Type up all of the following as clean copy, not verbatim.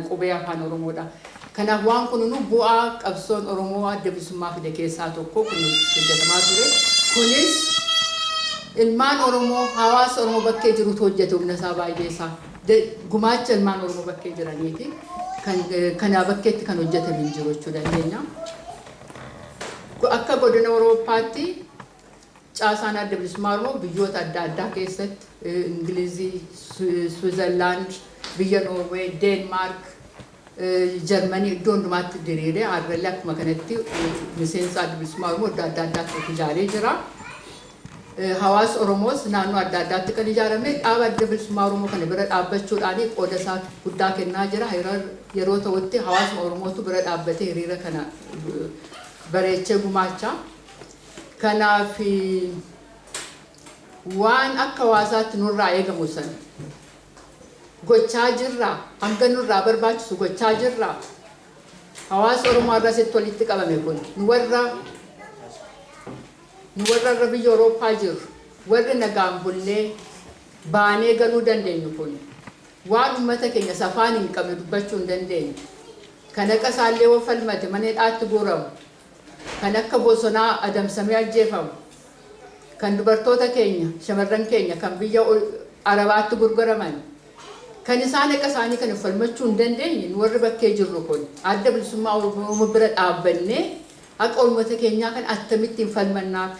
Qubee Afaan Oromoodha. Kanaaf waan kun bu'aa qabsoon Oromoo adda bilisummaa fide keessaa tokko kun hojjetamaa ture. Kunis ilmaan Oromoo, hawaasa Oromoo bakkee jirutu hojjete, humna isaa baay'ee isaa. Gumaacha ilmaan Oromoo bakkee jiraniiti. Kan kanaa bakkeetti kan hojjetame hin jiru jechuu dandeenya. Akka godina Awurooppaatti caasaan Adda Bilisummaa Oromoo biyyoota adda addaa keessatti, Ingilizii, Switzerland, biyya Noorwee, Deenmaark, Jarmanii, iddoo hundumaatti diriiree har'allee akkuma kanatti miseensa Adda Bilisummaa Oromoo iddoo adda addaatti of ijaaree jira. Hawaasa Oromoos naannoo adda addaatti kan ijaarame dhaaba Adda Bilisummaa Oromoo kana bira dhaabbachuudhaan qooda isaa guddaa kennaa jira. Yeroo ta'utti hawaasuma Oromootu bira dhaabbatee hiriira kana bareechee gumaachaa. Kanaaf waan akka hawaasaatti nurraa eegamu sana gochaa jirra, hanga nurraa barbaachisu gochaa jirra. Hawaasa Oromoo irra asitti walitti qabame kun, nu warra irra biyya Awurooppaa jirru, warri nagaan bullee baanee galuu dandeenyu kun, waan uummata keenya safaan hin qabne dubbachuu hin dandeenye. Kan akka isaallee yoo falmate mana hidhaatti guuramu, kan akka bosonaa adamsamee ajjeefamu, kan dubartoota keenya, shamarran keenya kan biyya Arabaatti gurguraman, kan isaan akka isaanii kana falmachuu hin dandeenye, nu warri bakkee jirru kun Adda Bilisummaa Oromoo bira dhaabbannee haqa uummata keenyaa kan akkamittiin falmannaaf?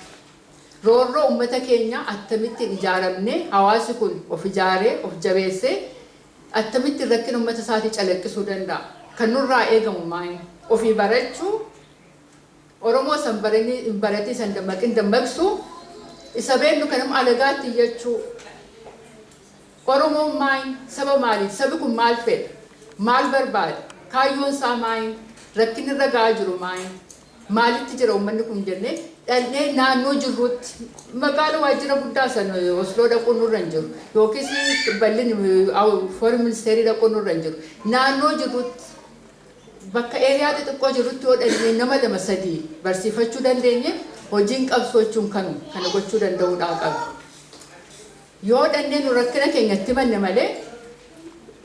Roorroo uummata keenyaa akkamittiin ijaaramnee, hawaasi kun of ijaaree of jabeessee akkamittiin rakkina uummata isaatii calaqqisuu danda'a? Kan nurraa eegamu maali? Ofii barachuu, Oromoo san baranii hin baratii san dammaqin dammaqsuu, isa beennu kanama alagaatti iyyachuu. Oromoon maali? Saba maaliiti? Sabi kun maal fedha? Maal barbaada? Kaayyoon isaa maali? Rakkinni irra ga'aa jiru maali? Maalitti jira uummanni kun jennee dhalnee naannoo jirrutti, magaala waajjira guddaa san Osloo dhaquun nurra hin jiru, yookiis bal'in foreign ministeerii dhaquun nurra hin jiru. Naannoo jirrutti, bakka area xixiqqoo jirrutti yoo dhannee nama lama sadii barsiifachuu dandeenye, hojiin qabsoo jechuun kanu kana gochuu danda'uudhaa qaba. Yoo dhannee nu rakkina keenya itti manne malee,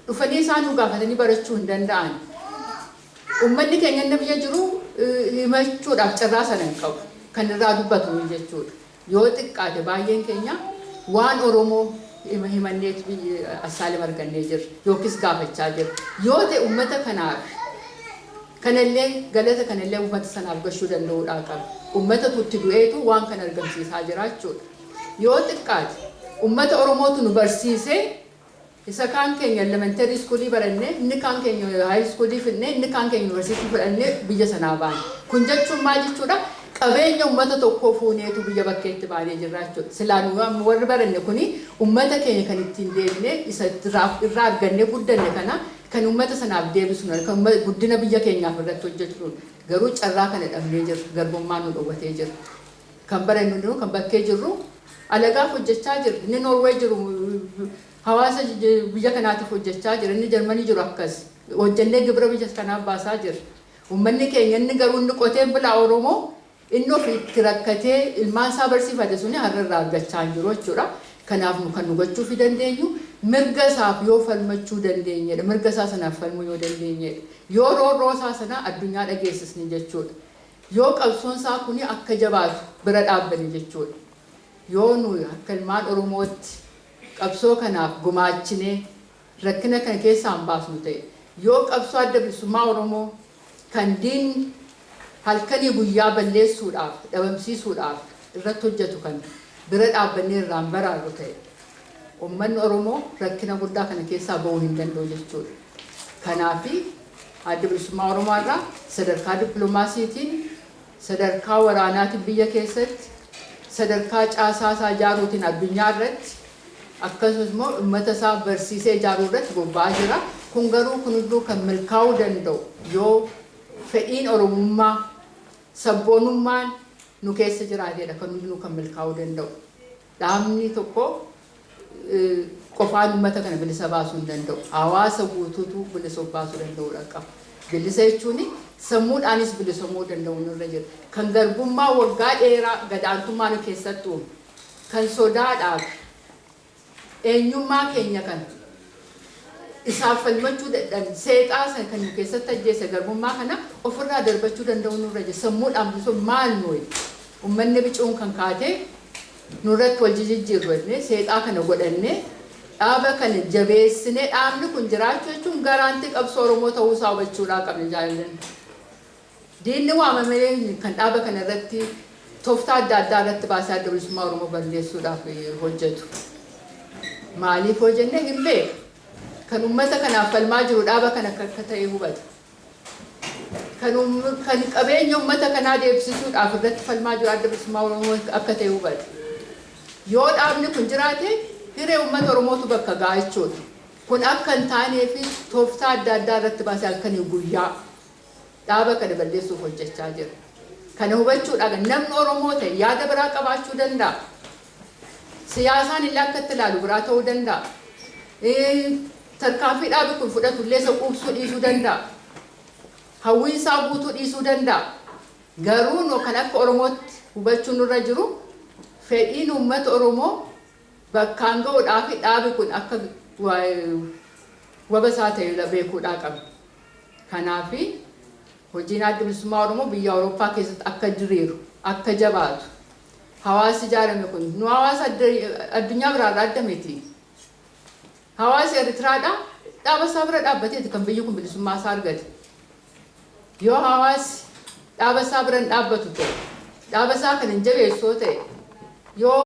dhufanii isaan nu gaafatanii barachuu hin danda'an. Uummanni keenya inni biyya jiru himachuudhaaf carraa sana hin qabu. Kan irraa dubbatu jechuudha. Yoo xiqqaate baay'een keenya waan Oromoo himanneet asylum argannee jirra yookiis gaafachaa jirra. Yoo ta'e uummata kanaaf kanallee galata kanallee uummata sanaaf gashuu danda'uudhaa qaba. Uummata itti du'eetu waan kana argamsiisaa jira jechuudha. Yoo xiqqaate uummata Oromootu nu barsiisee, isa kaan keenya elementary schoolii barannee, inni kaan keenya high schoolii fidnee, inni kaan keenya yuunivarsiitii fudhannee biyya sanaa baane. Kun jechuun maal jechuudha? Qabeenya uummata tokkoo fuuneetu biyya bakkeetti baanee jirra jechuudha. Silaa nu warri baranne kuni uummata keenya kan ittiin deebinee isa irraa argannee guddanne kana kan uummata sanaaf deebisnu, kan guddina biyya keenyaaf irratti hojjechuun, garuu carraa kana dhabnee jirra. Garbummaan nu dhowwatee jira. Kan barannu hundinuu kan bakkee jirru alagaaf hojjechaa jira. Inni Noorwee jiru hawaasa biyya kanaatiif hojjechaa jira. Inni Jarmanii jiru akkas. Hojjennee gibira biyya kanaaf baasaa jira. Uummanni keenya inni garuu inni qotee bulaa Oromoo, inni ofii itti rakkatee ilmaan isaa barsiifate suni har'a irraa argachaa hin jiru jechuudha. Kanaaf nu kan nu gochuufii dandeenyu mirga isaaf yoo falmachuu dandeenyedha. Mirga isaa sanaaf falmuu yoo dandeenyedha. Yoo roorroo isaa sana addunyaa dhageessisne jechuudha. Yoo qabsoon isaa kuni akka jabaatu bira dhaabbanne jechuudha. Yoo nuyi akka ilmaan Oromootti qabsoo kanaaf gumaachinee rakkina kana keessaa hin baasnu ta'e, yoo qabsoo Adda Bilisummaa Oromoo kan diinni halkanii guyyaa balleessuudhaaf, dhabamsiisuudhaaf irratti hojjetu kan bira dhaabbannee irraan baraarru ta'e, uummanni Oromoo rakkina guddaa kana keessaa bahuu hin danda'u jechuudha. Kanaafi Adda Bilisummaa Oromoo irraa sadarkaa dippiloomaasiitiin, sadarkaa waraanaatiin biyya keessatti, sadarkaa caasaa isaa ijaaruutiin addunyaa irratti, akkasumas immoo uummata isaa barsiisee ijaaruu irratti bobba'aa jira. Kun garuu kun hunduu kan milkaa'uu danda'u yoo fedhiin Oromummaa, sabboonummaan nu keessa jiraatedha kan hundinuu kan milkaa'uu danda'u. Dhaabni tokko qofaan uummata kana bilisa baasuu hin danda'u. Hawaasa guutuutu bilisa baasuu danda'uudha qaba. Bilisa jechuun sammuudhaanis bilisomuu danda'u nurra jira. Kan garbummaa waggaa dheeraa gadaantummaa nu keessatti uume, kan sodaadhaaf eenyummaa keenya kana Isaaf falmachuu dadhabne. Seexaa sana kan nu keessatti ajjeese, garbummaa kana ofirraa darbachuu danda'u nurra jira. Sammuudhaan bilisoo maal nuyi? Uummanni bicuun kan kaatee nurratti wal jijjiirru jennee, seexaa kana godhannee, dhaaba kana jabeessinee, dhaabni kun jiraachuu jechuun guarantee qabsoo Oromoo ta'uusaa hubachuudhaa qabna, jaalallan. Diinni waamamee kan dhaaba kana irratti tooftaa adda addaa irratti baasee Adda Bilisummaa Oromoo balleessuudhaaf hojjetu. Maaliif hojjennee hin beeku. Kan uummata kanaaf falmaa jiru dhaaba kana akka ta'e hubata. Kan qabeenya uummata kanaa deebisisuudhaaf irratti falmaa jiru Adda Bilisummaa Oromoo akka ta'e hubata. Yoo dhaabni kun jiraate, hiree uummata Oromootu bakka ga'a jechuudha. Kun akka hin taanee fi tooftaa adda addaa irratti baasee halkanii guyyaa dhaaba kana balleessuuf hojjechaa jira. Kana hubachuudhaan, namni Oromoo ta'e yaada biraa qabaachuu danda'a. Siyaasaan illee akka itti ilaalu biraa ta'uu danda'a. Tarkaanfii dhaabi kun fudhatu illee isa quubsuu dhiisuu danda'a. Hawwiin isaa guutuu dhiisuu danda'a. Garuu nu kan akka Oromootti hubachuun nurra jiru, fedhiin uummata Oromoo bakkaan ga'uudhaaf dhaabi kun akka waba isaa ta'e beekuudhaa qabna. Kanaafi hojiin Adda Bilisummaa Oromoo biyya Awurooppaa keessatti akka diriiru, akka jabaatu, hawaasi ijaarame kun nu hawaasa addunyaa biraarraa adda miti. Hawaasi Eritiraadhaa dhaaba isaa bira dhaabbateeti kan biyyi kun bilisummaa isaa argate. Yoo hawaasi dhaaba isaa bira hin dhaabbatu ta'e, dhaaba isaa kan hin jabeessoo ta'e, yoo